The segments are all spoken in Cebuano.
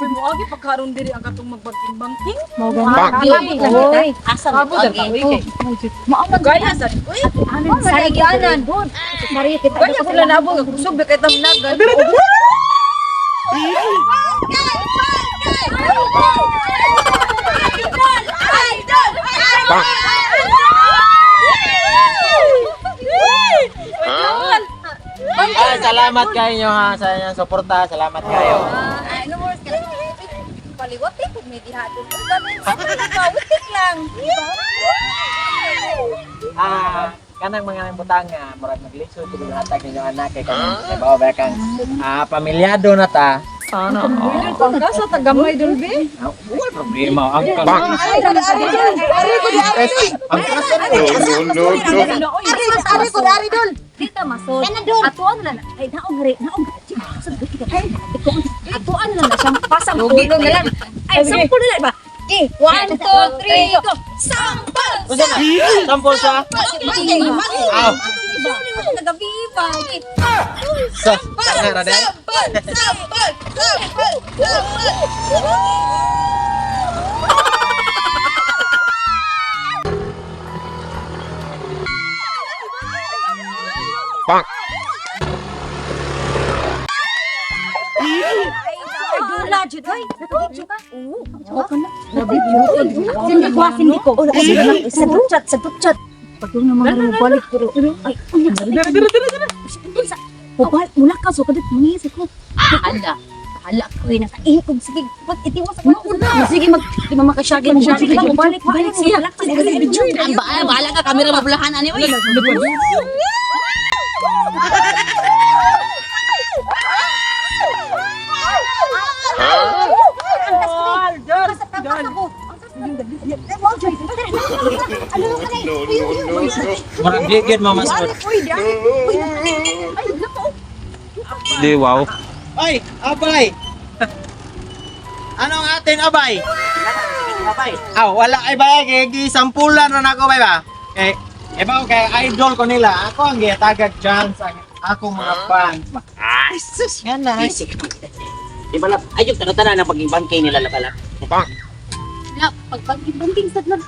Uy, moagi pagkaron diri ang katong magbangking-bangking. Mao gani. Oy. Asa Abo mo dyan ta, agi? uy, kay. Mao man Gaya sa uy. Sari gianan. Sari kita. Gaya sila na abo kusog ba kay tamnagan. Ay, salamat kayo ha sa inyong suporta. Salamat kayo. Ay, no more ka. Paliwat eh, kung may dihadon. Kawitik lang. Ah, kanang mga butang nga murag maglisod kung hatag ninyo anak kay kanang sa bawo ba kang pamilyado na ta. Pangkasa tagamay dul be. Ah, wala problema ang kang ang kasa No, no, no, no. Ari ko dari dol. Dita masod. Atuan na lang. Ay naong re, naong. Atuan na lang siyang pasang Lugi na lang. Ay, sampol na lang ba? Eh, 1 2 3 go. Sampol. Unsa na? Sampol sa Aw. Nagabiba. Sa nga ra dai. Ay, dula jud oy. Nakabidyo ka? Oo. Sindi ko, sindi ko. Sa group chat, sa group chat. Pagdung na mga balik pero ay, unya sa. Dere dere dere dere. Mubal, mula ka so kadit mangis ko. Hala. Hala ko eh, nasa ikog sige pag itiwas ako na. Sige mag di ba makasyagi mo sige balik balik siya. Ang bahala, bahala ka, kamera mabulahan ani oy. No, no, no, no. Murag di gyud mo masud. Di wow. Ay, abay. Anong atin abay? Abay. Ah, wala ay bay kay gisampulan ra nako bay ba? Eh, iba ko kay idol ko nila. Ako ang gitagag chance ang akong mga fans. Ay, sus. Nga na. Easy ka. Di ba lab? Ay, yung tanan na paging bangkay nila lab. Lap, pagpagibangking sa lab.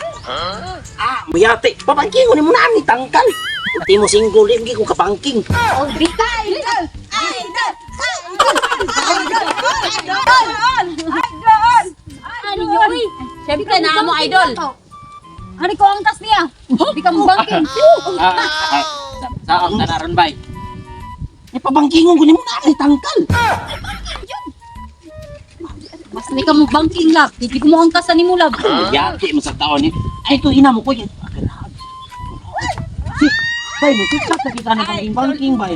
Ah, muyate. Pabangking ko ni mo na ni tangkal. Di mo single, di ko kabangking. Oh, bika. Ano yun? Uy, Siyempre na mo idol. Ano ko ang tas niya? Di ka mo bangking. Ah, ay, sa ang tanaron bay. Ipabangkingon ko ni mo na ni tangkal. Mas di ka mo bangking lab. Di ko mo ang tas ani mo lab. Muyate mo sa taon ni. Ay, ito ina mo ko yan. Ah, grabe. Si, bay mo tiktok na kita na bangking bangking bay.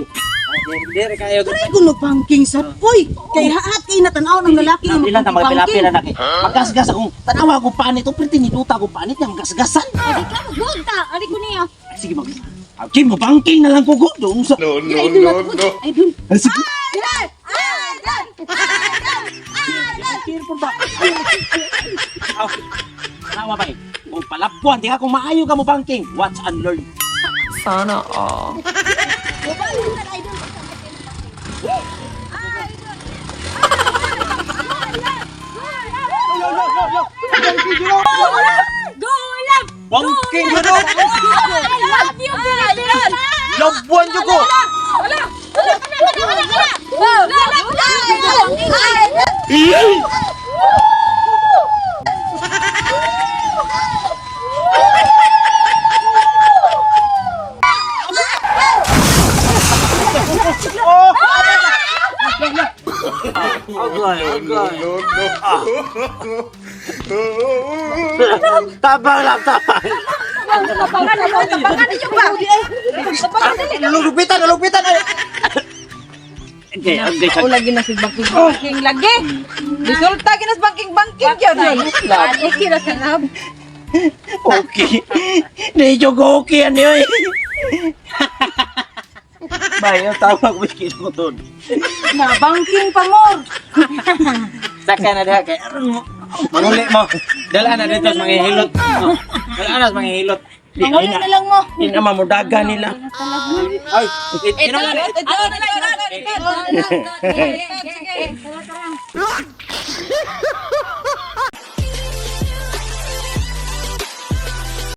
Dire kayo. Ay, kuno bangking sa poy. Kay haat kay natanaw ng lalaki nga Ilan ta magbangking. magpila-pila na kay. Magasgas akong tanawa akong panit o perti ni duta akong panit niya magasgasan. Di ka mo ta. Ani ko niya. Ay, sige mag. Okay, mabangking na lang ko go. Doon sa. No, no, no, no. Idol. Ay, sige. Careful ba? Aw, Tanawa ba eh. Kung palabuan, di ka kung maayo ka mo banking. Watch and learn. Sana all. Go lab. Bangking jud. oh. I love you, Philippines. Labuan jud ko. Go lab. No, no, no, no. Tabang lang, tabang. Tapangan mo, tapangan ninyo ba? Tapangan ninyo. Lupitan, lupitan. Ay. Okay, okay. Ako lagi na si bangking bangking lagi. Resulta ginas bangking bangking gyud. Ani kira ka lab. Okay. Medyo ko okay ano yun. Bay, ang tawag mo ko doon. Na bangking pa more. Saka na diha kay aron mo. Manguli mo. Dala na dito sa mga hilot. Dala na sa mga hilot. Di, ay na lang mo. Di na mamudaga nila. Ay, ino na. Ito, ito, ito, ito, ito. Sige.